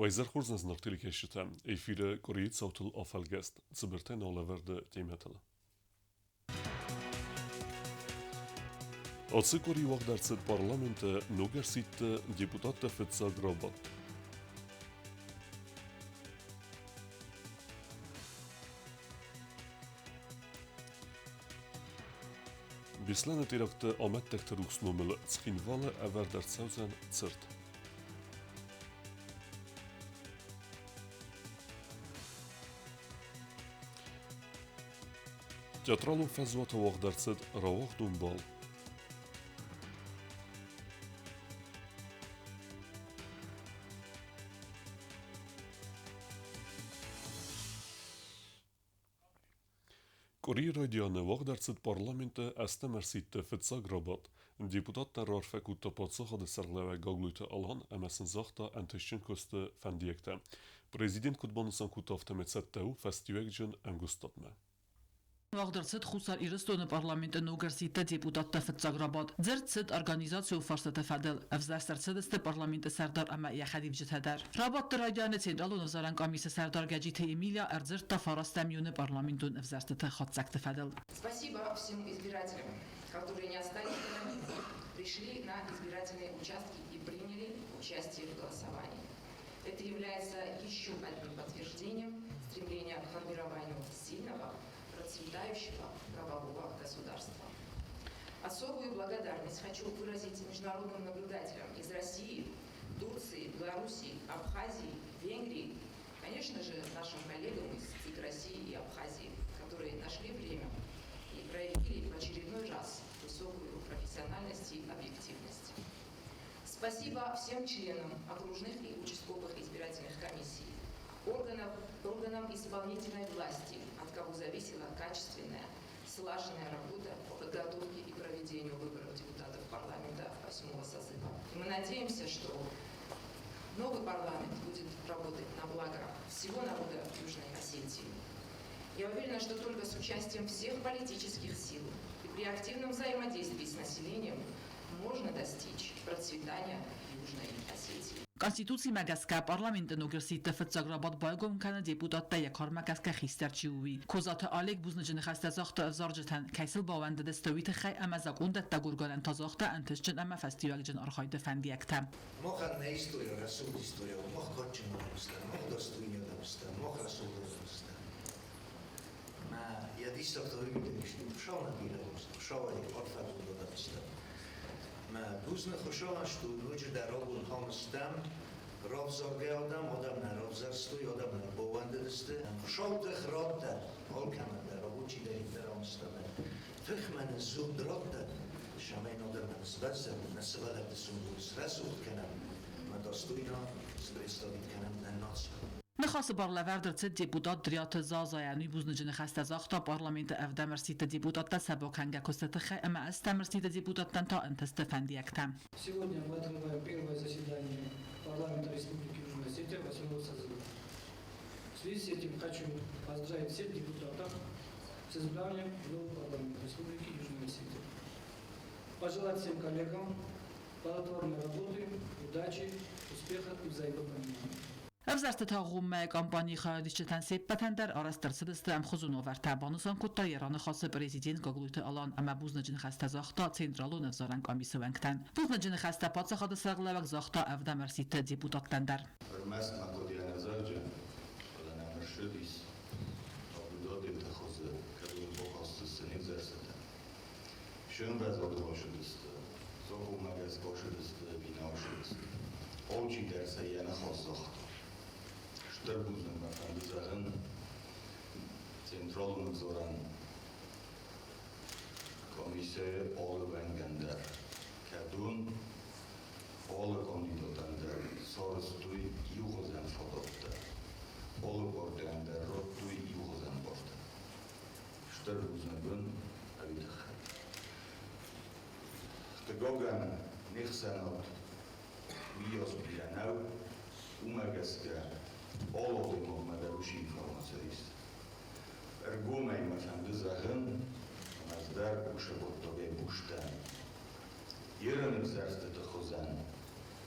Уӕ хорз нӕ телекӕсджытӕ, эфиры къуырийы цаутыл афӕлгӕст цыбыртӕй налӕвӕрды темӕтыл. Ацы къуыри уагъд ӕрцыд парламенты ног ӕрсидты депутатты фыццаг рабадт. Беслӕны теракты амӕттӕгты рухс номыл Цхинвалы ӕвӕрд ӕрцӕудзӕн цырт. Театралон фӕзуаты уагъд ӕрцыд рауагъдон бал. Къуырийы райдианы уагъд ӕрцыд парламенты ӕстӕм ӕрсидты фыццаг рабадт. Депутаттӕ раарфӕ кодта паддзахады сӕргълӕууӕг Гаглойты Алан ӕмӕ сын загъта ӕнтыстджын куысты фӕндиӕгтӕ. Президент куыд банысан кодта, афтӕмӕй цӕттӕ у фӕстиуӕгджын ӕмгуыстадмӕ. Уагъд ӕрцыд Хуссар Ирыстоны парламенты ног ӕрсидты депутаттӕ фыццаг рабадт. Дзырд цыд организацион фарстаты фӕдыл. Ӕвзӕрст ӕрцыдысты парламенты сӕрдар ӕмӕ йӕ хӕдивджытӕ дӕр. Рабадты райдианы Централон ӕвзарӕн къамисы сӕрдар Гӕджиты Эмилия ӕрдзырдта фарастӕм июны парламентон ӕвзӕрстыты хатдзӕгты фӕдыл. Спасибо всем избирателям, которые не остались пришли на избирательные участки и приняли участие в голосовании. Это является еще одним подтверждением стремления к формированию сильного, процветающего правового государства. Особую благодарность хочу выразить международным наблюдателям из России, Турции, Белоруссии, Абхазии, Венгрии, конечно же, нашим коллегам из ЦИК России и Абхазии, которые нашли время и проявили в очередной раз высокую профессиональность и объективность. Спасибо всем членам окружных и участковых избирательных комиссий, органам исполнительной власти, от кого зависела качественная, слаженная работа по подготовке и проведению выборов депутатов парламента восьмого созыва. И мы надеемся, что новый парламент будет работать на благо всего народа Южной Осетии. Я уверена, что только с участием всех политических сил и при активном взаимодействии с населением можно достичь процветания Южной Осетии. Конституцимӕ гӕсгӕ парламенты ног ӕрсидты фыццаг рабадт байгом кӕны депутаттӕ йӕ кармӕ гӕсгӕ хистӕр чи у, уый. Козаты Олег бузныджы ныхӕстӕ загъта ӕвзарджытӕн, кӕй сыл баууӕндыдысты, уый тыххӕй ӕмӕ закъондӕттӕг органӕн та загъта ӕнтыстджын ӕмӕ фӕстиуӕгджын архайды фӕндиӕгтӕ. Махӕн нӕ история рӕсугъд история у, мах кадджын адӕм стӕм, мах достойный адӕм стӕм, мах рӕсугъд адӕм стӕм. Мӕ йӕ диссӕгтӕ уый мидӕг сты, Хуыцау нӕ бирӕ уарзы, Хуыцауӕй арфӕгонд адӕм стӕм. Мӕ бузныг Хуыцауӕн стут, ноджыдӕр абон ам стӕм, равзаргӕ адӕм, адӕм нӕ равзӕрстой, адӕм нӕ баууӕндыдысты. Хуыцау тых радтӕд алкӕмӕн дӕр, абон чидӕриддӕр ам стӕм, тых мӕ нын зонд радтӕд, цӕмӕй адӕмӕн сбӕззӕм, нӕ сывӕллӕтты зондыл срӕсугъд кӕнӕм, мӕ достойно спредставить кӕнӕм нӕ наци. Ныхасы бар лӕвӕрд ӕрцыд депутат Дриаты Зазайӕн. Уый бузныджы ныхӕстӕ загъта парламенты ӕвдӕм ӕрсидты депутаттӕ сӕ бакӕнгӕ куысты тыххӕй ӕмӕ ӕстӕм ӕрсидты депутаттӕн та ӕнтысты фӕндиӕгтӕ. Сегодня мы открываем первое заседание парламента Республики Южная Осетия восьмого созыва. В связи с этим хочу поздравить всех депутатов с избранием в новый парламент Республики Южная Осетия. Пожелать всем коллегам плодотворной работы, удачи, успеха и взаимопонимания. Ӕвзӕрстыты агъоммӕ кампанийы хайадисджытӕн се ппӕтӕн дӕр арӕзт ӕрцыдысты ӕмхуызон уавӕртӕ, банысан кодта йӕ раныхасы президент Гаглойты Алан ӕмӕ бузныджы ныхӕстӕ загъта Централон ӕвзарӕн къамисы уӕнгтӕн. Бузныджы ныхӕстӕ паддзахады сӕргълӕууӕг загъта ӕвдӕм ӕрсидты депутаттӕн дӕр. Ӕрмӕст ма хъуыдыйӕ нӕ зарджы, фӕлӕ нӕм ӕрсыдис, Абудадеты хуызы кӕдон бахӕсдзысты не взӕрстытӕ. Сӕмбӕлд ӕрцыдысты, закъонмӕ гӕсгӕ ӕрцыдысты ӕви нӕ ӕрцыдысты. Алчидӕр сӕ йӕ ныхас загъта. Стыр бузныг мӕ фӕнды зӕгъын Централон ӕвзарӕн комиссийы алы уӕнгӕн дӕр, кӕдон алы кандидатӕн дӕр сарӕзтой иугъуызӕн фадӕттӕ, алы партийӕн дӕр радтой иугъуызӕн бартӕ. Стыр бузныг уын ӕви тыххӕй. Хъыгагӕн, не хсӕнад уыйас бирӕ нӕу, уымӕ гӕсгӕ алы адӕймагмӕ дӕр уыцы информаци ис. Ӕргомӕй мӕ фӕнды зӕгъын, ӕмӕ ӕз дӕр уыцы хъуыддагӕй буз дӕн. Иры ӕвзӕрстыты хуызӕн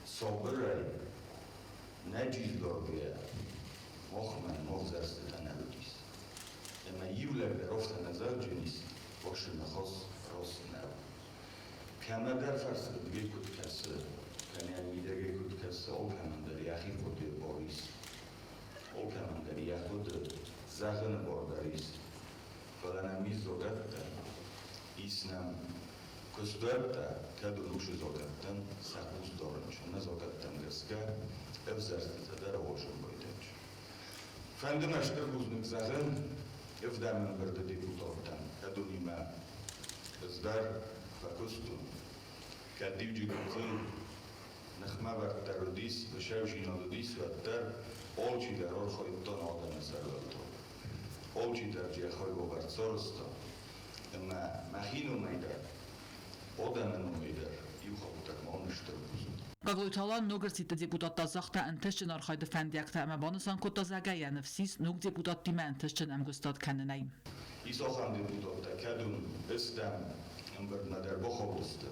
сабырӕй. Нӕ джиздоргӕйӕ махмӕ мах зӕрстытӕ нӕ уыдис. Ӕмӕ иу лӕг дӕр афтӕ нӕ зӕгъджынис, Ошы ныхас раст нӕу. Кӕмӕдӕр фӕрсырдыгӕй куыд кӕсы, кӕнӕ мидӕгӕй куыд кӕсы, алкӕмӕн дӕр йӕхи хъуыдыйы бар ис. Алкӕмӕн дӕр йӕ хъуыды зӕгъыны бар дӕр ис. Фӕлӕ нӕм ис закъӕттӕ, ис нӕм куыстуӕттӕ, кӕд уын уыцы закъӕттӕн сӕ хъус дарын чи нӕ закъӕттӕм гӕсгӕ ӕвзӕрстытӕ дӕр ауадзын байдайынц. Фӕнды мӕ стыр бузныг зӕгъын ӕвдӕм ӕмбырды депутаттӕн, кӕд уынимӕ ӕз дӕр фӕкуыстон, кӕд иу гыццыл ныхмӕвӕрддӕр уыдис, быцӕудзинад уыдис, уӕддӕр алчидӕр архайдта адӕмы сӕрвӕлтау. Алчидӕр йӕ хайбавӕрд сарӕзта, ӕмӕ мӕхи номӕй дӕр, адӕмы номӕй дӕр иу хатт дӕр ма уын стыр бузныг. Гаглойты Алан ногӕрцыдты депутаттӕ загъта ӕнтыстджын архайды фӕндиӕгтӕ ӕмӕ банысан кодта, зӕгъгӕ, йӕ ныфс ис ног депутаттимӕ ӕнтыстджын ӕмгуыстад кӕнынӕй. Ис ахӕм депутаттӕ, кӕд уын ӕстӕм ӕмбырдмӕ дӕр бахаудысты,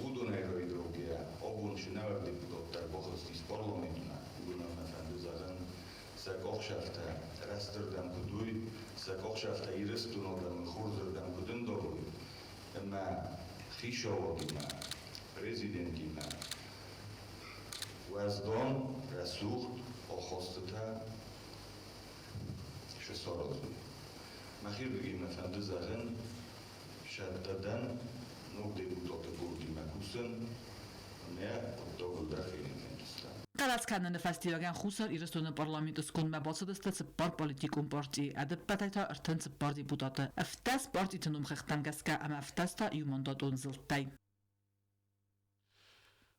уыдонӕй райдайгӕйӕ абон цы нӕуӕг депутаттӕ ӕрбахызтис парламентмӕ, уыдонӕн мӕ фӕнды зӕгъын, сӕ къахсӕфтӕ рӕстырдӕм куыд уой, сӕ къахсӕфтӕ Ирыстоны адӕмы хорзырдӕм куыд ӕндавой, ӕмӕ хицауадимӕ, президентимӕ уӕздан, рӕсугъд ахастытӕ шы саразой. Мӕхирдыгӕй мӕ фӕнды зӕгъын, сӕттӕ дӕн ног депутаты гуырдимӕ кусын, ӕмӕ хъуыддагыл дӕр фенын кӕндзыстӕм. Хъӕлӕс кӕныны фӕстиуӕгӕн Хуссар Ирыстоны парламенты скондмӕ бацыдысты цыппар политикон партийы, ӕдӕппӕтӕй та 34 депутаты. 17 партиты номхыгъдтӕм гӕсгӕ ӕмӕ 17 та иумандатон зылдтӕй.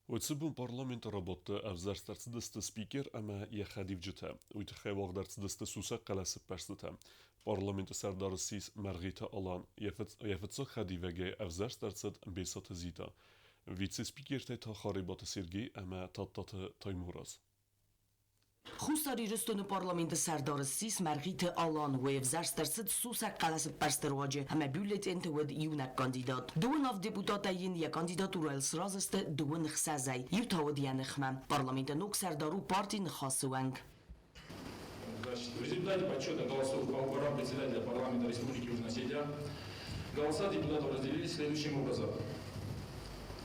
Уыцы бон парламенты рабадты ӕвзӕрст ӕрцыдысты спикер ӕмӕ йӕ хӕдивджытӕ. Уый тыххӕй уагъд ӕрцыдысты сусӕг хъӕлӕсыппӕрстытӕ. Парламенты сӕрдар ссис Мӕргъиты Алан. Йӕ фыццаг хӕдивӕгӕй ӕвзӕрст ӕрцыд Бесаты Зита. Вице-спикертӕй та Харебаты Сергей ӕмӕ Тадтаты Таймураз. Хуссар Ирыстоны парламенты сӕрдар ссис Мӕргъиты Алан. Уый ӕвзӕрст ӕрцыд сусӕг хъӕлӕсыппӕрсты руаджы ӕмӕ бюллетенты уыд иунӕг кандидат. 27 депутатӕй йын йӕ кандидатурӕйыл сразы сты 26-ӕй, иу та уыд йӕ ныхмӕ. Парламенты ног сӕрдар у парти Ныхасы уӕнг. Значит, в результате подсчета голосов по выборам председателя парламента Республики Южная Осетия голоса депутатов разделились следующим образом.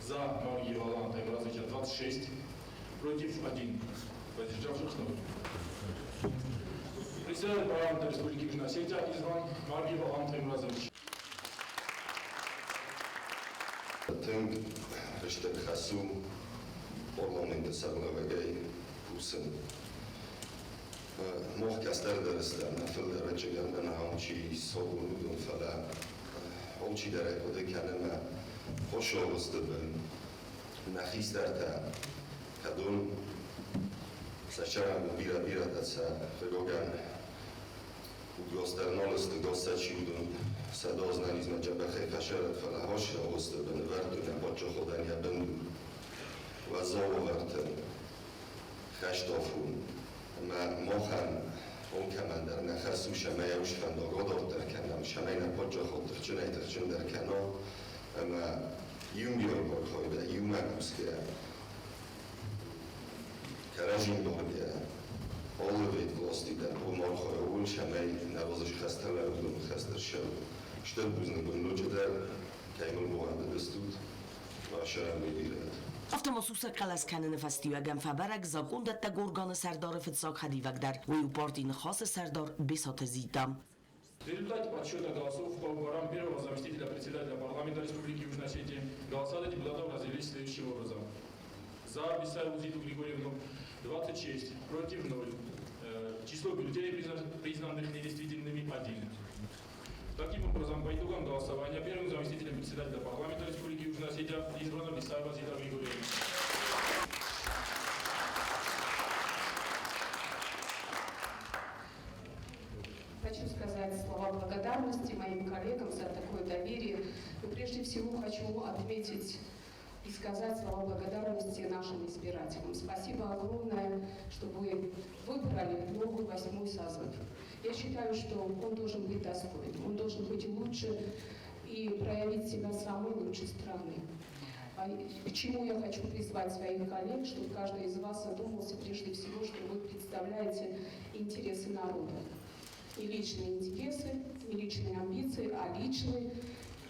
За Маргиева Алана Таймуразовича 26, против 1, воздержавшихся 0. Председатель парламента Республики Южная Осетия избран Маргиев Алан Таймуразович. Тынг стыр хӕс у парламенты сӕргълӕууӕгӕй кусын. Мах кӕстӕрдӕр стӕм, нӕ фылдӕр ӕвӕццӕгӕн ахӕм чи сабон уыдон, фӕлӕ алчидӕр ӕй хъуыды кӕны мӕ хосагъуысты бын нӕ хистӕртӕ, кӕдон сӕ цӕрӕнбон бирӕ-бирӕтӕ сӕ хъыгагӕн удгасдӕр нал сты, гас сӕ чи уыдон сӕ дазнӕнизмӕ дзӕбӕхӕй фӕсӕрӕд, фӕлӕ хосагъуысты бын ӕвӕрдтой нӕ паддзахадӕн йӕ бындур. Уӕззау уавӕрты хӕстафон ӕмӕ махӕн алкӕмӕн дӕр нӕ хӕс у, цӕмӕй уыцы фӕндаг адарддӕр кӕнӕм, цӕмӕй нӕ паддзахад тыхджынӕй-тыхджындӕр кӕна ӕмӕ иумиаг архайдӕй, иумӕ кусгӕйӕ, кӕрӕдзи ӕмбаргӕйӕ, алывӕд власти дӕр хъуамӕ архайа ууыл, цӕмӕй нӕ разы цы хӕстӕ лӕууы, уыдоны хӕстӕ ссӕуой. Стыр бузныг уын ноджыдӕр, кӕй мыл баууӕндыдыстут, уӕ сӕрӕн бирӕ. Афтӕ ма сусӕг хъӕлӕс кӕныны фӕстиуӕгӕн фӕбӕрӕг закъондӕттӕг органы сӕрдары фыццаг хӕдивӕг дӕр. Уый у парти Ныхасы сӕрдар Бесаты Зита. В результате подсчета голосов по выборам первого заместителя председателя парламента Республики Южная Осетия голоса депутатов разделились следующим образом. За Бесаеву Зиту Григорьевну 26, против 0. Число бюллетеней, признанных недействительными, 1. Таким образом, по итогам голосования первым заместителем председателя парламента Республики Южная Осетия избрана Бесаева Зита Григорьевна. Хочу сказать слова благодарности моим коллегам за такое доверие. Но прежде всего хочу отметить и сказать слова благодарности нашим избирателям. Спасибо огромное, что вы выбрали новый 8-й созыв. Я считаю, что он должен быть достойным, он должен быть лучше и проявить себя с самой лучшей стороны. К чему я хочу призвать своих коллег, чтобы каждый из вас задумался прежде всего, что вы представляете интересы народа. Не личные интересы, не личные амбиции, а личные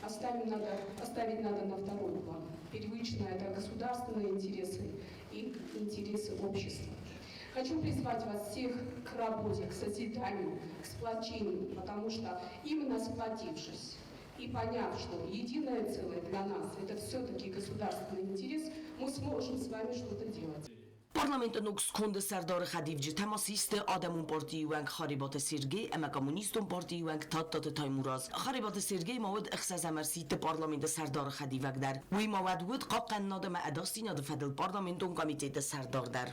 оставить надо на второй план. Первично это государственные интересы и интересы общества. Хочу призвать вас всех к работе, к созиданию, к сплочению, потому что именно сплотившись и поняв, что единое целое для нас – это все-таки государственный интерес, мы сможем с вами что-то делать. Парламенты ног сконды сӕрдары хӕдивджытӕ ма систы Адӕмон партийы уӕнг Харебаты Сергей ӕмӕ Коммунистон партийы уӕнг Тадтаты Таймураз. Харебаты Сергей ма уыд ӕхсӕзӕм ӕрсидты парламенты сӕрдары хӕдивӕг дӕр. Уый ма уӕд уыд хъахъхъӕнынад ӕмӕ ӕдасдзинады фӕдыл парламентон комитеты сӕрдар дӕр.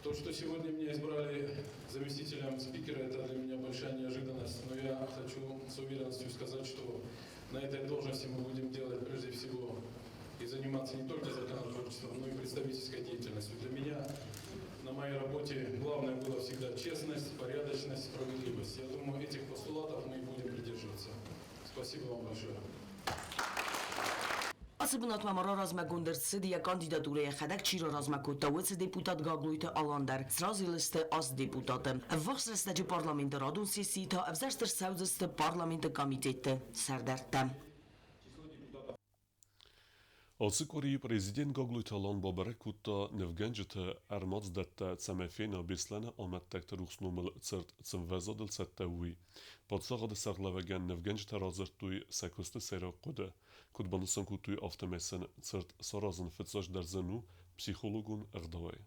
То, что сегодня меня избрали заместителем спикера, это для меня большая неожиданность. Но я хочу с уверенностью сказать, что на этой должности мы будем делать прежде всего и заниматься не только законотворчеством, но и представительской деятельностью. Для меня на моей работе главное было всегда честность, порядочность, справедливость. Я думаю, этих постулатов мы и будем придерживаться. Спасибо вам большое. Ацы бынатмӕ ма раразмӕгонд ӕрцыд йӕ кандидатурӕ йӕхӕдӕг чи раразмӕ кодта, уыцы депутат Гаглойты Алан дӕр. Сразы сты аст депутаты. Ӕввахс рӕстӕджы парламенты радон сессийы та ӕвзӕрст ӕрцӕудзысты парламенты комитетты сӕрдӕрттӕ. Ацы къуырийы президент Гаглойты Алан бабӕрӕг кодта нывгӕнджыты ӕрмадздӕттӕ, цӕмӕй фена Беслӕны амӕттӕгты рухс номыл цырт цы мвӕзадыл цӕттӕ у, уый. Паддзахады сӕргълӕууӕгӕн нывгӕнджытӕ радзырдтой сӕ куысты сӕйраг хъуыды. Куыд банысан кодтой, афтӕмӕй сын цырт саразын фыццаджыдӕр зын у психологон ӕгъдауӕй.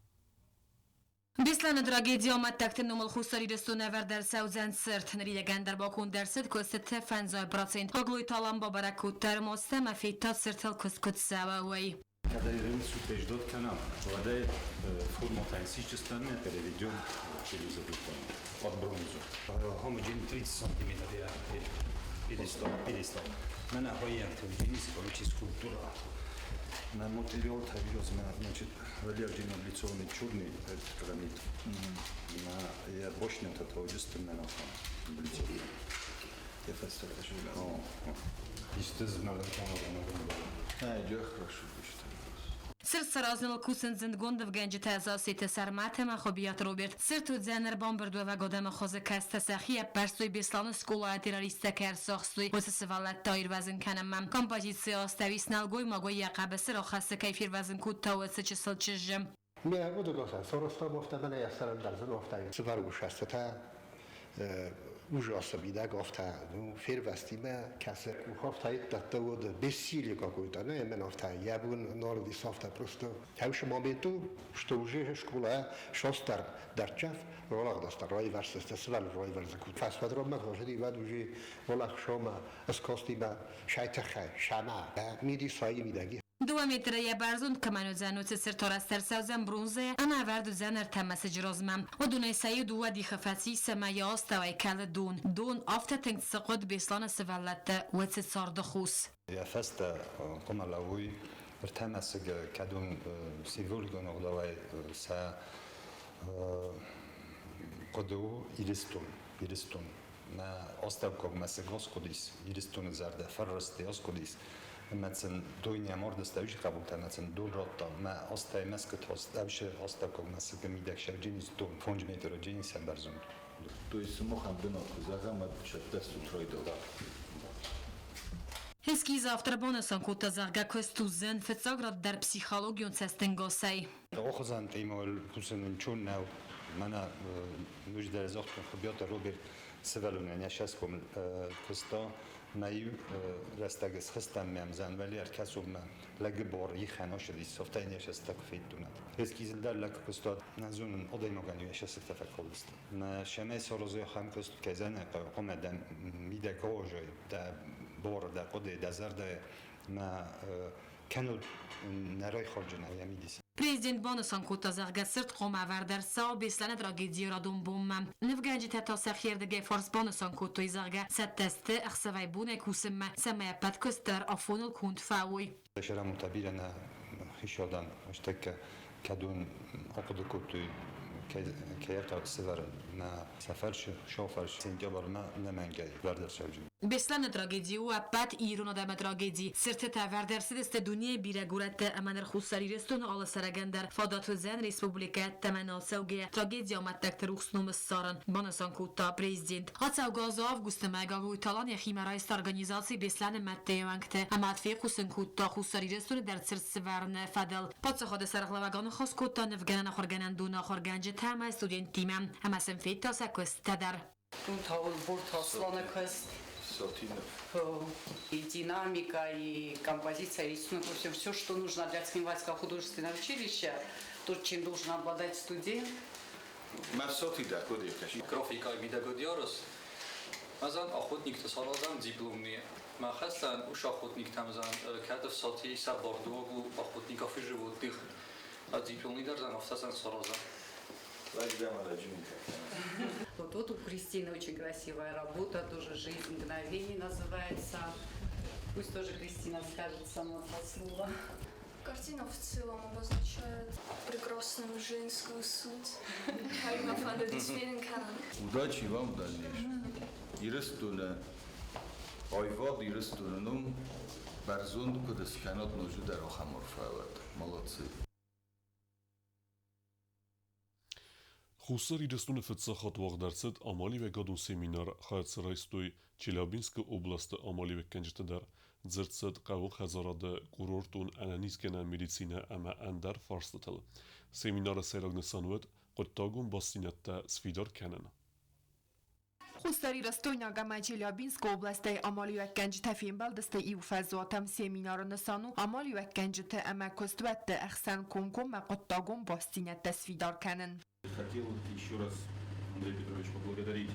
Беслӕны трагедийы амӕттӕгты номыл Хуссар Ирыстоны ӕвӕрд ӕрцӕудзӕн цырт. Ныридӕгӕн дӕр баконд ӕрцыд куыстыты 50%. Гаглойты Алан бабӕрӕг кодта ӕрмадзтӕ ӕмӕ федта цыртыл куыст куыд цӕуы, уый. Когда революцию переждет канал, вода форма существенно переведен через эту под бронзу. Homogene 30 сантиметров пьедестал, пьедестал. На короче, скульптура. На материал значит, рельеф облицованный черный этот гранит. На я башню от этого на облицованный. Я хорошо. Цырт саразыныл кусынц зындгонд нывгӕнджытӕ Зассеты Сӕрмӕт ӕмӕ Хуыбиаты Роберт. Цырт уыдзӕн ӕрбамбырдуӕвӕг адӕмы хуызы, кӕцытӕ сӕхи ӕппӕрстой Беслӕны скъолайы террористтӕ кӕй ӕрцахстой, уыцы сывӕллӕтты аирвӕзын кӕнынмӕ. Композицийы астӕу ис нӕлгоймаг, уый йӕ хъӕбысы рахӕссы, кӕй фервӕзын кодта, уыцы чысыл чызджы. Бессилие какое-то, ну, именно я был просто моменту, что уже школа шостар дарчав, ролагдастар, ройварсастасвал ройварзакут. Фасвадрома хошди вад уже волах шома скостима шайтаха шама миди саи мидаги. 2 метры йӕ бӕрзонд кӕмӕн уыдзӕн, уыцы цырт арӕзт ӕрцӕудзӕн бронзӕйӕ ӕмӕ ӕвӕрд уыдзӕн ӕртӕ мӕсыджы размӕ. Уыдонӕй сӕ иу дыууӕ дихы фӕцис ӕмӕ йӕ астӕуӕй кӕлы дон. Дон афтӕ тынг цы хъуыд Беслӕны сывӕллӕтты, уыцы царды хос. Йӕ фӕстӕ хъуамӕ лӕууой ӕртӕ мӕсыгы, кӕдон символикон ӕгъдауӕй сӕ хъуыды у Ирыстон. Ирыстон. Мӕ астӕуккаг мӕсыг аскъуыдис, Ирыстоны зӕрдӕ фӕррысти, аскъуыдис. Ӕмӕ сын дойнӕ мардысты ӕвзы хъӕбултӕ, ӕмӕ сын дон радта. Мӕ астӕй мӕсгуыт ӕвзы астӕуккаг мӕсыгы мидӕг сӕвджынис дон, 5 метры джинисӕн бӕрзонд. То есть сымахӕн бынат куы зӕгъӕм, уӕд сӕттӕ стут райдыл. Эскизы автор банысан кодта, зӕгъгӕ, куыст уыдзӕн фыццаг рад дӕр психологион цӕстӕнгасӕй. Охызӕн темӕйыл кусын ӕнцон нӕу. Мӕнӕ ноджыдӕр загътон Хуыбиаты Роберт сывӕллонӕн йӕ сӕсгом куыста. Мӕ иу рӕстӕг схызтӕн мӕм зӕнвӕли ӕркӕсонмӕ лӕгы бар ихӕн ащыдис, афтӕ йын йӕ сӕстӕ куы федтон. Эскизыл дӕр лӕг куыста, нӕ зонын, адӕймагӕн йӕ сӕстытӕ фӕкалдысты. Мӕ сӕмӕй саразой ахӕм куыст, кӕй зӕнӕ хъӕуы, хъуамӕ дӕ мидӕг аразай, дӕ бар, дӕ хъуыды, дӕ зӕрдӕйы. Мӕ Кӕннод нӕ райхалдзынӕ йӕ мидис. Президент банысан кодта, зӕгъгӕ, цырт хъуамӕ ӕвӕрд ӕрцӕуа Беслӕны трагедийы радон бонмӕ. Нывгӕнджытӕ та сӕхиӕрдыгӕй фарс банысан кодтой, зӕгъгӕ, цӕттӕ сты ӕхсӕвӕй-бонӕй кусынмӕ, цӕмӕй ӕппӕт куыст дӕр афоныл конд фӕуой. Сӕрӕмонтӕ бирӕ нӕ хицауадӕн ӕстӕккӕ кӕдон ахъуыды кодтой, кӕй сӕвӕрын мӕ сӕ фарсы, сау фарс сентябрмӕ нӕмӕнгӕй вӕрд ӕрцӕуджын. Беслӕны трагеди у ӕппӕт ирон адӕмы трагеди. Цыртытӕ ӕвӕрд ӕрцыдысты дунейы бирӕ горӕтты ӕмӕ ныр Хуссар Ирыстоны алы цӕрӕгӕн дӕр фадат уыдзӕн республикӕ ӕддӕмӕ ацӕугӕйӕ трагедийы амӕттӕгты рухс ном ссарын, банысан кодта президент. Ацӕугӕ азы августы мӕй Гаглойты Алан йӕхимӕ райста организаци Беслӕны мӕдты уӕнгты ӕмӕ фехъусын кодта Хуссар Ирыстоны дӕр цырт сӕвӕрыны фӕдыл. Паддзахады сӕргълӕууӕг аныхас кодта нывгӕнӕн ахуыргӕнӕндоны ахуыргӕнджытӕ ӕмӕ студенттимӕ ӕмӕ сын федта сӕ куысттӕ дӕр. Тут Буртаслана квест. И динамика, и композиция, рисунок, в общем, все, что нужно для Цхинвальского художественного училища, то, чем должен обладать студент. Графикайы мидӕг уыд ярыс. Мӕзӕн охотникты саразӕм дипломный. Мӕ хӕслӕн ус охотниктӕм кӕд ӕфсати сӕ бардуаг у охотников и животных. А дипломный дӕр зӕн афтӕ сӕн саразӕм. Вот, вот у Кристины очень красивая работа, тоже «Жизнь мгновений» называется. Пусть тоже Кристина скажет сама два слова. Картина в целом обозначает прекрасную женскую суть. Удачи вам в дальнейшем. Ирыстоны аивад Ирыстоны ном бӕрзонд куыд скӕнат ноджыдӕр ахӕм арфӕ уӕд. Молодцы. Хуссар Ирыстоны фыццаг хатт уагъд ӕрцыд амалиуӕгадон семинар, хайад дзы райстой Челябинскы областы амалиуӕггӕнджытӕ дӕр. Дзырд цыд хъӕууон хӕдзарады, курортон, ӕнӕнизгӕнӕн медицинӕ ӕмӕ ӕндӕр фарстытыл. Семинары сӕйраг нысан уыд хъуыддагон бастдзинӕдтӕ сфидар кӕнын. Хуссарирыстойнаг ӕмӕ Челябинскы областӕй амалиуӕггӕнджытӕ фембӕлдысты иу фӕзуатӕм. Семинары нысан у амалиуӕггӕнджыты ӕмӕ куыстуӕтты ӕхсӕн комкоммӕ хъуыддагон бастдзинӕдтӕ сфидар кӕнын. Хотел еще раз, Андрей Петрович, поблагодарить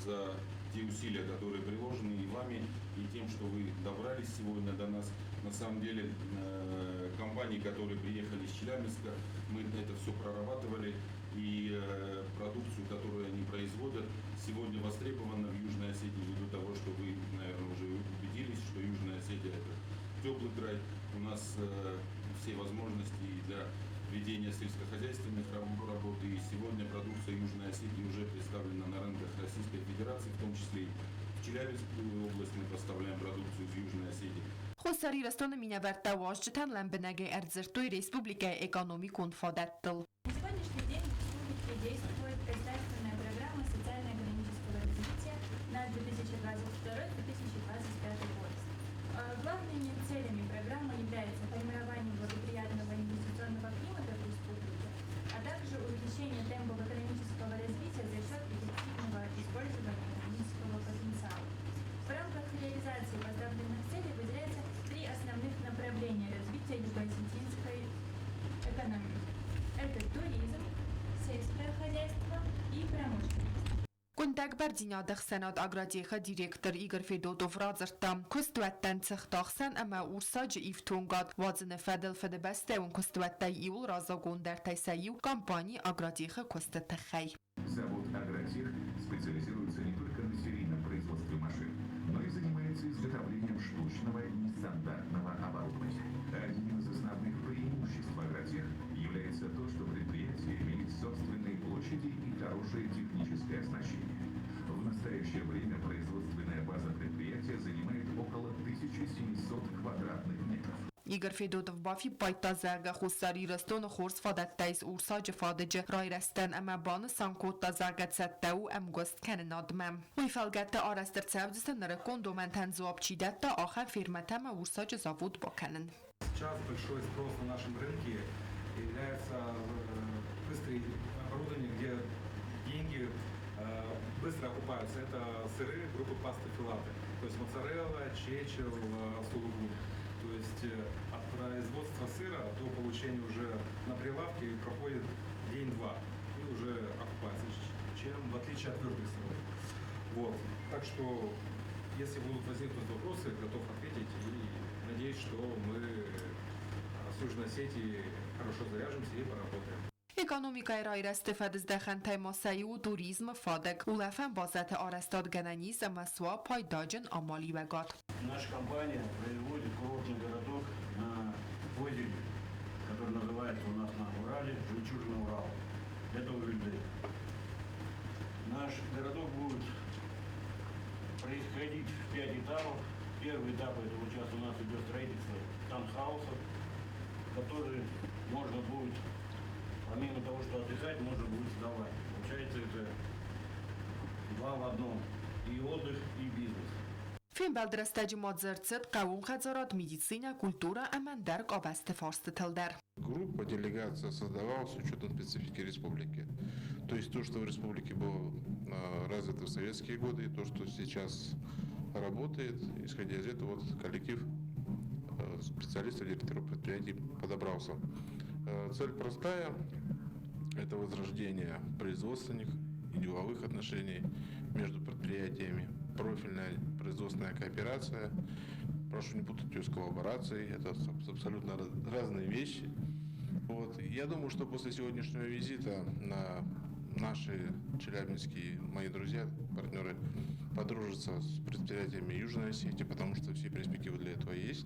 за те усилия, которые приложены и вами, и тем, что вы добрались сегодня до нас. На самом деле, компании, которые приехали из Челябинска, мы это все прорабатывали, и продукцию, которую они производят, сегодня востребована в Южной Осетии, ввиду того, что вы, наверное, уже убедились, что Южная Осетия – это теплый край. У нас все возможности и для ведения сельскохозяйственных работ. И сегодня продукция Южной Осетии уже представлена на рынках Российской Федерации, в том числе и в Челябинскую область мы поставляем продукцию из Южной Осетии. Хуссар Ирыстоны минӕвӕрттӕ уазджытӕн лӕмбынӕгӕй ӕрдзырдтой республикӕйы экономикон фадӕттыл. На сегодняшний день в республике действует государственная программа социально-экономического развития на 2022-2025 год. Главными целями программы являются формирование благоприятного инвестиционного климата в республике, а также увеличение темпов экономического развития за счет эффективного использования экономического потенциала. В рамках реализации поставленных целей выделяется три основных направления развития юго-осетинской экономики. Это туризм, сельское хозяйство и промышленность. Къуындӕг бӕрндзинады ӕхсӕнад «Агротех»-ы директор Игорь Федотов радзырдта, куыстуӕттӕн цыхтахсӕн ӕмӕ урсаджы ифтонгад уадзыны фӕдыл фыдыбӕстӕйон куыстуӕттӕй иуыл раззагондӕртӕй сӕ иу компани «Агротех»-ы куысты тыххӕй. Завод «Агротех» специализируется не только на серийном производстве машин, но и занимается изготовлением штучного и нестандартного оборудования. Одним из основных преимуществ «Агротех» является то, что предприятие имеет собственные площади и хорошее техническое оснащение. В настоящее время производственная база предприятия занимает около 1700 квадратных метров. Игорь Федотов бафиппайдта, зӕгъгӕ, Хуссар Ирыстоны хорз фадӕттӕ ис урсаджы фадыджы райрӕзтӕн ӕмӕ банысан кодта, зӕгъгӕ, цӕттӕ у ӕмгуыст кӕнынадмӕ. Уый фӕлгӕтты арӕзт ӕрцӕудзысты нырыккон домӕнтӕн дзуапп чи дӕтта, ахӕм фермӕтӕ ӕмӕ урсаджы завод бакӕнын. Сейчас большой спрос на нашем рынке является быстрое оборудование, где деньги быстро окупаются. Это сыры группы пасты филаты, то есть моцарелла, чечел, сулугуни. То есть от производства сыра до получения уже на прилавке проходит день-два и уже окупается, чем в отличие от твердых сыров. Вот. Так что, если будут возникнуть вопросы, готов ответить и надеюсь, что мы с Южной Осетией хорошо заряжемся и поработаем. Экономикӕйы райрӕзты фӕдыздӕхӕнтӕй ма сӕ иу у туризмы фадыг. Улӕфӕн базӕты арӕзтад гӕнӕн ис ӕмӕ суа пайдаджын амалиуӕгад. Наша компания производит курортный городок на озере, который называется у нас на Урале «Жемчужина Урала». Это Увильды. Наш городок будет происходить в 5 этапов. Первый этап – это вот сейчас у нас идет строительство таунхаусов, которые можно будет, помимо того, что отдыхать, можно будет сдавать. Получается, это 2 в одном. И отдых, и бизнес. Фембӕлды рӕстӕджы ма дзырд цыд хъӕууон хӕдзарад, медицинӕ, культурӕ ӕмӕ ӕндӕр къабӕзты фарстытыл дӕр. Группа, делегация создавалась с учетом специфики республики. То есть то, что в республике было развито в советские годы, и то, что сейчас работает, исходя из этого, вот коллектив специалистов, директоров предприятий подобрался. Цель простая – это возрождение производственных и деловых отношений между предприятиями, профильная производственная кооперация. Прошу не путать ее с коллаборацией, это абсолютно разные вещи. Вот. Я думаю, что после сегодняшнего визита на наши челябинские, мои друзья, партнеры подружатся с предприятиями Южной Осетии, потому что все перспективы для этого есть.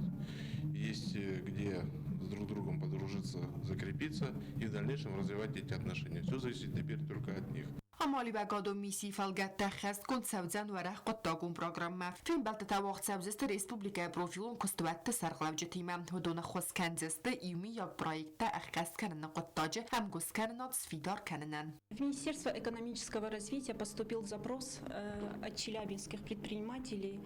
Есть где с друг другом подружиться, закрепиться и в дальнейшем развивать эти отношения. Все зависит теперь только от них. Амалиуӕгадон миссийы фӕлгӕтты ӕххӕстгонд цӕудзӕн уӕрӕх хъуыддагон программӕ. Фембӕлдтытӕ уагъд цӕудзысты республикӕйы профилон куыстуӕтты сӕргълӕуджытимӕ. Уыдон ӕххуыс кӕндзысты иумиаг проекттӕ ӕххӕст кӕныны хъуыддаджы ӕмгуысткӕнынад сфидар кӕнынӕн. В Министерство экономического развития поступил запрос от челябинских предпринимателей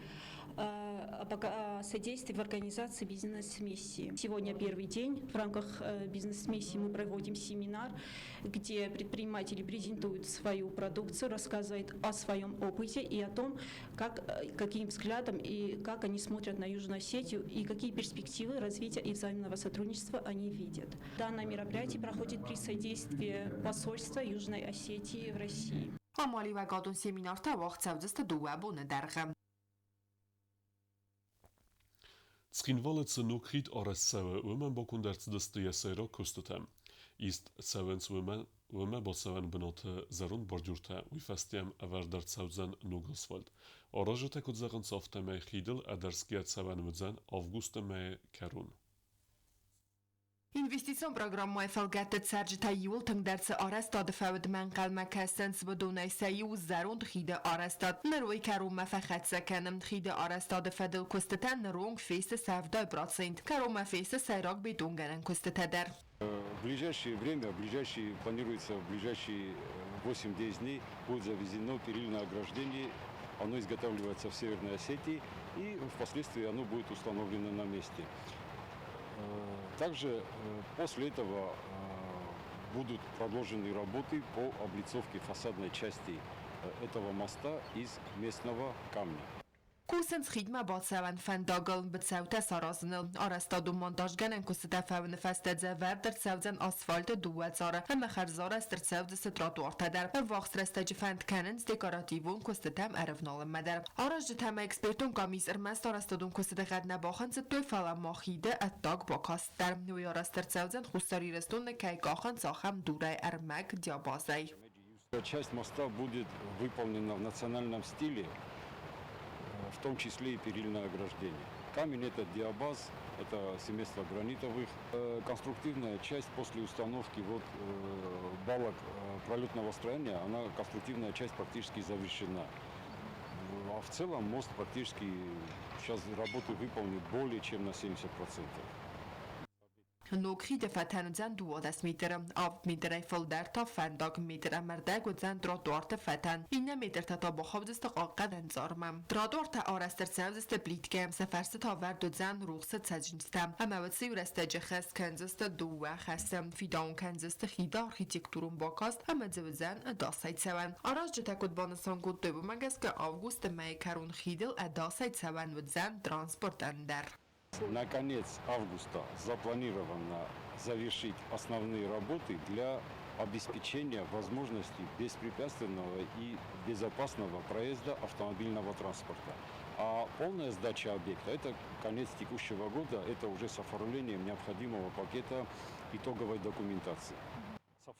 о содействии в организации бизнес-миссии. Сегодня первый день. В рамках бизнес-миссии мы проводим семинар, где предприниматели презентуют свою продукцию, рассказывают о своем опыте и о том, каким взглядом и как они смотрят на Южную Осетию и какие перспективы развития и взаимного сотрудничества они видят. Данное мероприятие проходит при содействии посольства Южной Осетии в России. Амалиуӕгадон семинартӕ уагъд цӕудзысты дыууӕ боны дӕргъы. Цхинвалы цы ног хид арӕзт цӕуы, уымӕн баконд ӕрцыдысты йӕ сӕйраг куыстытӕ. Ист цӕуынц уымӕ бацӕуӕн бынаты зӕронд бордюртӕ, уый фӕстӕ йӕм ӕвӕрд ӕрцӕудзӕн ног асфальт. Аразджытӕ куыд зӕгъынц, афтӕмӕй хидыл ӕдӕрсгӕ цӕуӕн уыдзӕн августы мӕйы кӕрон. Инвестицион программӕйы фӕлгӕтты цӕрджытӕ иууыл тынгдӕр цы арӕзтады фӕудмӕ ӕнхъӕлмӕ кӕсынц, уыдонӕй сӕ иу зӕронд хиды арӕзтад. Ныр уый кӕронмӕ фӕхӕццӕ кӕны. Хиды арӕзтады фӕдыл куыстытӕ ныронг фесты 70%. Кӕронмӕ фесты сӕйраг бетонгӕнӕн куыстытӕ дӕр. В ближайшее время, в ближайшие, планируется в ближайшие 8-10 дней будет завезено перильное ограждение. Оно изготавливается в Северной Осетии и впоследствии оно будет установлено на месте. Также после этого будут продолжены работы по облицовке фасадной части этого моста из местного камня. Кусынц хидмӕ бацӕуӕн фӕндагыл быцӕутӕ саразыныл. Арӕзтадон монтажгӕнӕн куыстытӕ фӕуыны фӕстӕ дзы ӕвӕрд ӕрцӕудзӕн асфальты дыууӕ цары ӕмӕ хӕрзарӕзт ӕрцӕудзысты тротуартӕ дӕр. Ӕввахс рӕстӕджы фӕнд кӕнынц декоративон куыстытӕм ӕрӕвналынмӕ дӕр. Аразджытӕ ӕмӕ экспертон къамис ӕрмӕст арӕзтадон куыстыты гъӕд нӕ бахынцыдтой, фӕлӕ ма хиды ӕддаг бакаст дӕр. Уый арӕзт ӕрцӕудзӕн Хуссар Ирыстоны кӕй къахынц, ахӕм дурӕй ӕрмӕг диабазӕй. Часть моста будет выполнена в национальном стиле, в том числе и перильное ограждение. Камень это диабаз, это семейство гранитовых. Конструктивная часть после установки вот балок пролетного строения, она конструктивная часть практически завершена. А в целом мост практически сейчас работы выполнен более чем на 70%. Ног хиды фӕтӕн уыдзӕн 12 метры, авд метрӕй фылдӕр та фӕндаг, метр ӕмӕ рдӕг уыдзӕн тротуарты фӕтӕн, иннӕ метртӕ та бахаудзысты хъахъхъӕнӕн цармӕ. Тротуартӕ арӕзт ӕрцӕудзысты плиткӕйӕ, сӕ фӕрсты та ӕвӕрд уыдзӕн рухсы цӕджындзтӕ ӕмӕ уыцы иу рӕстӕджы хӕс кӕндзысты дыууӕ хӕсы, фидауын кӕндзысты хиды архитектурон бакаст ӕмӕ дзы уыдзӕн ӕдасӕй цӕуӕн. Аразджытӕ куыд банысан кодтой, уымӕ гӕсгӕ августы мӕйы кӕрон хидыл ӕдасӕй цӕуӕн уыдзӕн транспортӕн дӕр. На конец августа запланировано завершить основные работы для обеспечения возможности беспрепятственного и безопасного проезда автомобильного транспорта. А полная сдача объекта – это конец текущего года, это уже с оформлением необходимого пакета итоговой документации.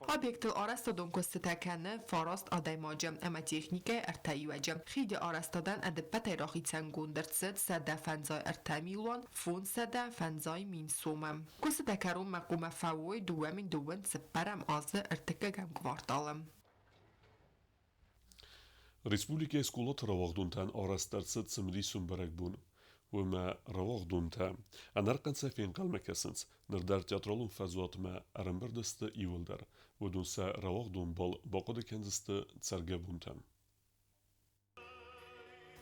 Объектыл арӕзтадон куыстытӕ кӕны фараст адӕймаджы ӕмӕ техникӕйы ӕртӕ иуӕджы. Хиды арӕзтадӕн ӕдыппӕтӕй рахицӕнгонд ӕрцыд 153 500 000 сомы. Куыстытӕ кӕронмӕ хъуамӕ фӕуой 2024 азы ӕртыккӕгӕм кварталы. Республикӕйы скъолаты рауагъдонтӕн арӕзт ӕрцыд цымыдисон бӕрӕгбон. Уымӕ рауагъдонтӕ ӕнӕрхъӕцӕй фенхъӕлмӕ кӕсынц. Ныр дӕр театралон фӕзуатмӕ ӕрӕмбырд сты иууылдӕр. Уыдон сӕ рауагъдон бал бахъуыды кӕндзысты цӕргӕбонтӕм.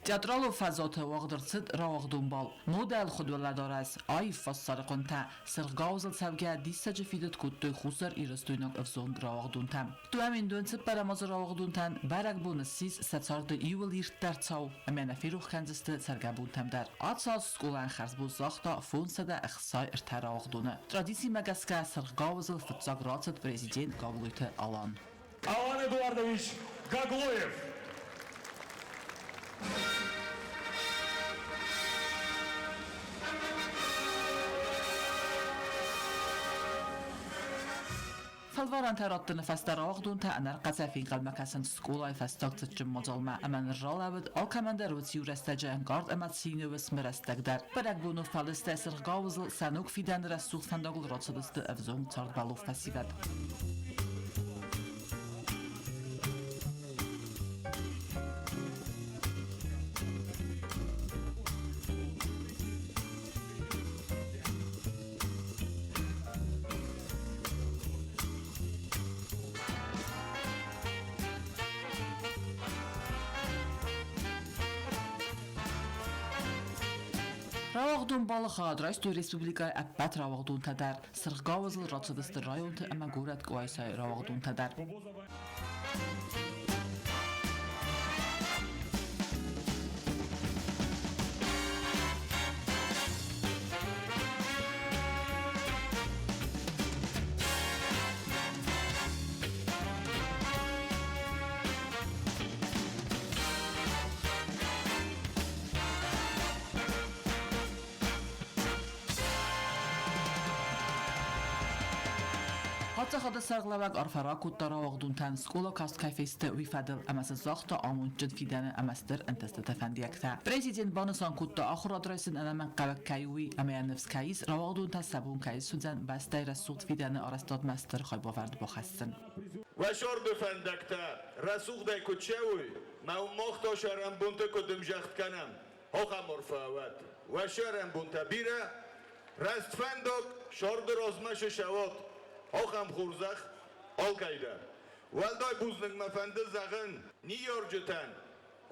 Театралон фӕзуаты уагъд ӕрцыд рауагъдон бал. Модӕлхуыд уӕлӕдарӕс, аив фӕссарыхъуынтӕ, цыргъ гауызыл цӕугӕ диссаджы фидыд кодтой хуссар-ирыстойнаг ӕвзонг рауагъдонтӕ. 2024 азы рауагъдонтӕн бӕрӕгбон ссис сӕ царды иууыл ирддӕр цау ӕмӕ нӕ ферох кӕндзысты цӕргӕбонтӕм дӕр. Ацы аз скъолайӕн хӕрзбон загъта 563 рауагъдоны. Традицимӕ гӕсгӕ цыргъ гауызыл фыццаг рацыд президент Гаглойты Алан. Алан Эдуардович Гаглоев. Фӕлварӕнтӕ раттыны фӕстӕ рауагъдонтӕ ӕнӕрхъӕцӕй фенхъӕлмӕ кӕсынц скъолайы фӕстаг цытджын мадзалмӕ ӕмӕ ныр ралӕууыд алкӕмӕн дӕр уыцы иу рӕстӕджы ӕнкъард ӕмӕ цины уысмы рӕстӕг дӕр. Бӕрӕгбоны фӕлыстӕй цыргъ гауызыл сӕ ног фидӕны рӕсугъд фӕндагыл рацыдысты ӕвзонг цардбӕллон фӕсивӕд. Рауагъдон балы хайад райстой республикӕйы ӕппӕт рауагъдонтӕ дӕр. Цыргъ гауызыл рацыдысты районты ӕмӕ горӕт Къуайсайы рауагъдонтӕ дӕр. Паддзахады сӕргълӕууӕг арфӕ ракодта рауагъдонтӕн, скъола каст кӕй фесты, уый фӕдыл ӕмӕ сын загъта амондджын фидӕны ӕмӕ стыр ӕнтыстыты фӕндиӕгтӕ. Президент банысан кодта, ахуырад райсын ӕнӕмӕнгхъӕуӕг кӕй у, уый ӕмӕ йӕ ныфс кӕй ис, рауагъдонтӕ сӕ бон кӕй суыдзӕн бӕстӕйы рӕсугъд фидӕны арӕзтадмӕ стыр хайбавӕрд бахӕссын. Уӕ сорды фӕндӕгтӕ рӕсугъдӕй куыд цӕуой, мӕ мах та сӕрӕнбонты куыд ӕмзӕхт кӕнӕм, ахӕм арфӕ уӕд. Уӕ сӕрӕнбонтӕ бирӕ, раст фӕндаг сӕрды размӕ сысӕуат, ахӕм хорзӕх алкӕй дӕр. Уӕлдай бузныг мӕ фӕнды зӕгъын ныййарджытӕн,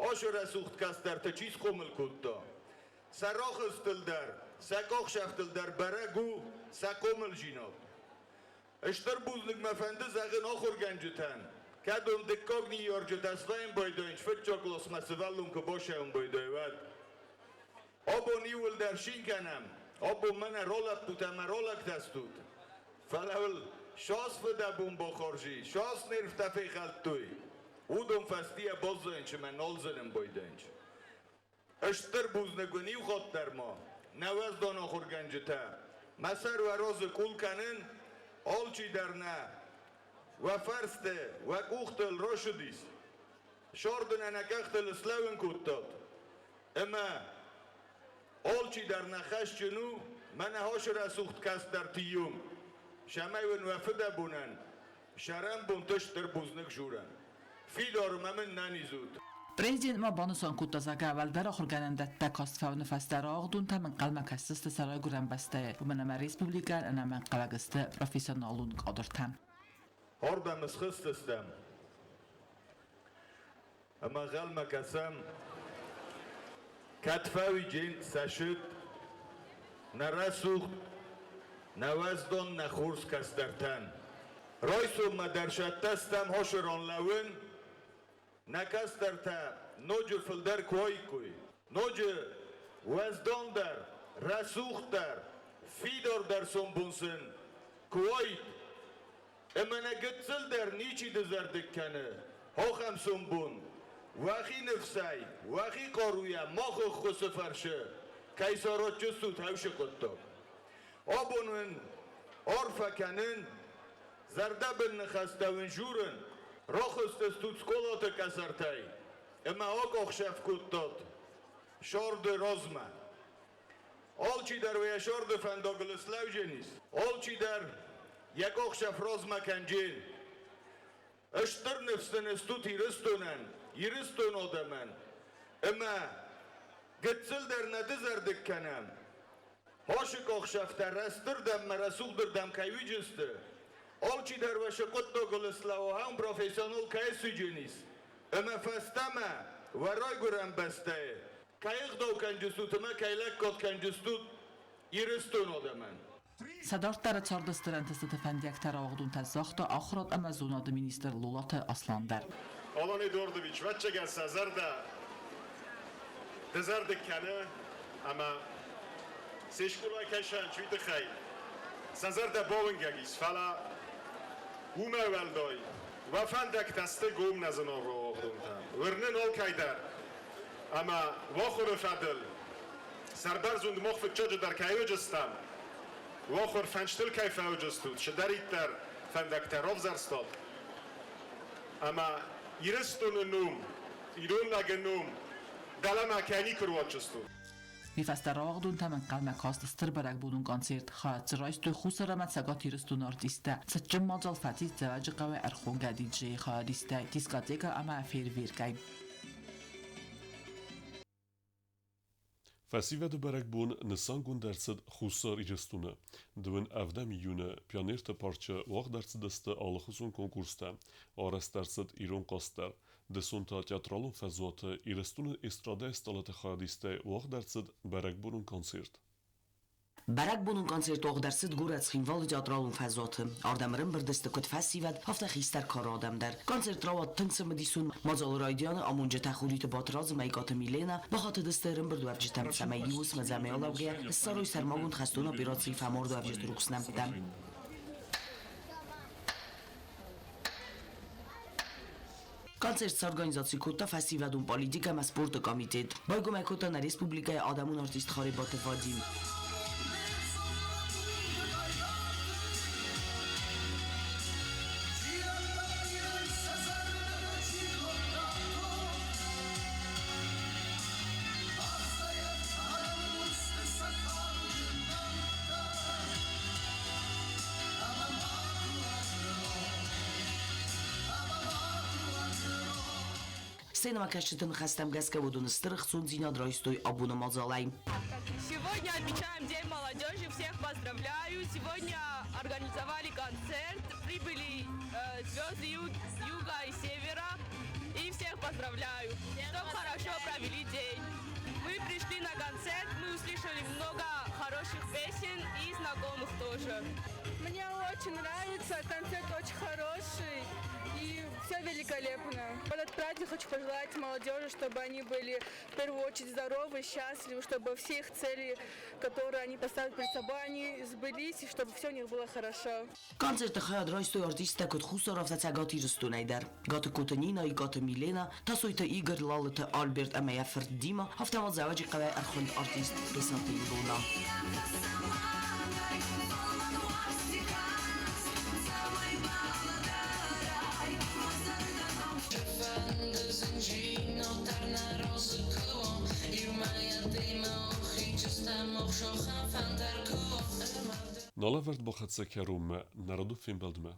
ацы рӕсугъд кӕстӕрты чи схъомыл кодта. Сӕ рохстыл дӕр, сӕ къухсӕфтыл дӕр бӕрӕг у сӕ хъомылдзинад. Стыр бузныг мӕ фӕнды зӕгъын ахуыргӕнджытӕн, кӕд уын дыккаг ныййарджытӕ свӕййын байдайынц фыццаг къласмӕ сывӕллон куы басӕуын байдайы, уӕд. Абон иууылдӕр цин кӕнӕм, абон мӕнӕ ролӕппутӕ ӕмӕ ролӕгтӕ стут. Фӕлӕ уыл сас фыдӕбон бахорз и, сас нервтӕ фехӕлдтой. Уыдон фӕстийӕ баззайынч ӕмӕ нал зынын байдайынч. Стыр бузныг уын иу хатт дӕр ма, нӕ уӕздан ахуыргӕнджытӕ. Мӕ сӕр уӕ разы къул кӕнын, алчи дӕр нӕ уӕ фӕрсты, уӕ къухтыл рӕсыдис. Сӕрдын ӕнӕкъӕхтыл слӕууын кодтат. Ӕмӕ алчи дӕр нӕ хӕсджын у, мӕнӕ ацы рӕсугъд кӕстӕрты иум, цӕмӕй уын уӕ фыдӕбонӕн сӕрӕнбонты стыр бузныг журӕн. Фидар мӕ мын нӕнизут. Президент ма банысан кодта, зӕгъгӕ, уӕлдӕр ахуыргӕнӕндӕттӕ каст фӕуыны фӕстӕ рауагъдонтӕм ӕнхъӕлмӕ кӕсдзысты сӕ райгуырӕн бӕстӕйы, уымӕн ӕмӕ республикӕйӕн ӕнӕмӕнгхъӕуӕг сты профессионалон кадртӕ. Ардӕм схызтыстӕм ӕмӕ ӕнхъӕлмӕ кӕсӕм, кӕд фӕуиджын сӕ сыд, нӕ рӕсугъд, нӕ уӕздон, нӕ хорз кӕстӕртӕн. Райсоммӕ дӕр сӕттӕ стӕм хосырон лӕууын, нӕ кӕстӕртӕ ноджы фылдӕр куы уаиккой, ноджы уӕздондӕр, рӕсугъддӕр, фидардӕр сомбон сын куы уаид, ӕмӕ нӕ гыццыл дӕр ничи дызӕрдыг кӕны, ахӕм сомбон. Уӕхи ныфсӕй, уӕхи хъаруйӕ мах ӕххуысы фӕрцы кӕй саразджыстут уыцы хъуыддаг. Абон уын арфӕ кӕнын, зӕрдӕбын ныхӕстӕ уын дзурын, рахызтыстут скъолаты къӕсӕртӕй ӕмӕ акъахдзӕф кодтат сӕрды размӕ. Алчидӕр уӕ сӕрды фӕндагыл слӕудженис, алчидӕр йӕ къахдзӕф размӕ кӕнджен. Стыр ныфс нын стут Ирыстонӕн, Ирыстон адӕмӕн, ӕмӕ гыццыл дӕр нӕ дызӕрдыг кӕнӕм. Ашы къахсӕфтӕ рӕстырдӕм мӕ рӕсугъдырдӕм кӕй уыджысты, алчидӕр уӕ шы хъуыддагыл слӕууӕм профессионал кӕй судженис, ӕмӕ фӕстӕмӕ уӕ райгуырӕн бӕстӕйы кӕй ӕгъдау кӕнджыстут ӕмӕ кӕй лӕггад кӕнджыстут Ирыстон адӕмӕн. Сӕ дарддӕры царды стыр ӕнтыстыты фӕндиӕгтӕ рауагъдонтӕ загъта ахуырад ӕмӕ зонады министр Лолаты Аслан дӕр. Алан Эдуардович, ӕвӕццӕгӕн сӕ зӕрдӕ дызӕрдыг кӕны ӕмӕ се скъолайы кӕй сӕнч, уый тыххӕй сӕ зӕрдӕ бауынгӕг ис, фӕлӕ уымӕй уӕлдай уӕ фӕндӕгтӕ сты гом нӕ зынаргъ рауагъдонтӕ. Уырны алкӕй дӕр, ӕмӕ уӕ фӕдыл сӕрбӕрзонд мах фыццаджыдӕр кӕй уыдыстӕм, уӕ фӕнчтыл кӕй фӕуыдыстут, цыдӕриддӕр фӕндӕгтӕ равзӕрстат, ӕмӕ Ирыстоны ном, ирон лӕгы ном дӕлӕмӕ кӕй никуы руадздзыстут. Уый фӕстӕ рауагъдонтӕм ӕнхъӕлмӕ каст стыр бӕрӕгбонон концерт. Хайад дзы райстой Хуссар ӕмӕ Цӕгат Ирыстоны артисттӕ. Цытджын мадзал фӕцис Дзӕуӕджыхъӕуӕй ӕрхонгӕ диджейы хайадистӕй, дискотекӕ ӕмӕ фейерверкӕй. Фӕсивӕды бӕрӕгбон нысангонд ӕрцыд Хуссар Ирыстоны. 27 июны Пионерты парчы уагъд ӕрцыдысты алыхуызон конкурстӕ. Арӕзт ӕрцыд ирон хъазт дӕр. Дысон та театралон фӕзуаты Ирыстоны эстрадӕйы стъалыты хайадистӕй уагъд ӕрцыд бӕрӕгбонон концерт. Бӕрӕгбонон концерт уагъд ӕрцыд горӕт Цхинвалы театралон фӕзуаты. Ардӕм ӕрӕмбырд сты куыд фӕсивӕд, афтӕ хистӕр кары адӕм дӕр. Концерт рауад тынг цымыдисон. Мадзалы райдианы амонджытӕ Хуриты Батрадз ӕмӕ Икъаты Милена бахатыдысты ӕрӕмбырдуӕвджытӕм, цӕмӕй иу уысмӕ ӕдзӕмӕй алӕугӕйӕ ссарой сӕрмагонд хӕстон операцийы фӕмардуӕвджыты рухс нӕмттӕ. Концерт сорганизаци кодта фӕсивӕдон политикӕ ӕмӕ спорты комитет. Байгом ӕй кодта нӕ республикӕйы адӕмон артист Харебаты Вадим. Сценӕмӕкӕсджыты ныхӕстӕм гӕсгӕ уыдон стыр ӕхцондзинад райстой абоны мадзалӕй. Сегодня отмечаем День молодежи, всех поздравляю. Сегодня организовали концерт, прибыли звезды юга и севера. И всех поздравляю, чтобы хорошо провели день. Мы пришли на концерт, мы услышали много хороших песен и знакомых тоже. Мне очень нравится, концерт очень хороший и все великолепно. В этот праздник хочу пожелать молодежи, чтобы они были в первую очередь здоровы, счастливы, чтобы все их цели, которые они поставят перед собой, они сбылись, и чтобы все у них было хорошо. Концерты хайад райстой артисттӕ куыд Хуссар, афтӕ Цӕгат Ирыстонӕй дӕр. Гатыгкоты Нина, Икъаты Милена, Тасойты Игорь, Лалыты Альберт ӕмӕ йӕ фырт Дима, афтӕ ма Дзӕуӕджыхъӕуӕй ӕрхуынд артист Бесаты Илона. Налӕвӕрд бахӕццӕ кӕронмӕ народон фембӕлдмӕ.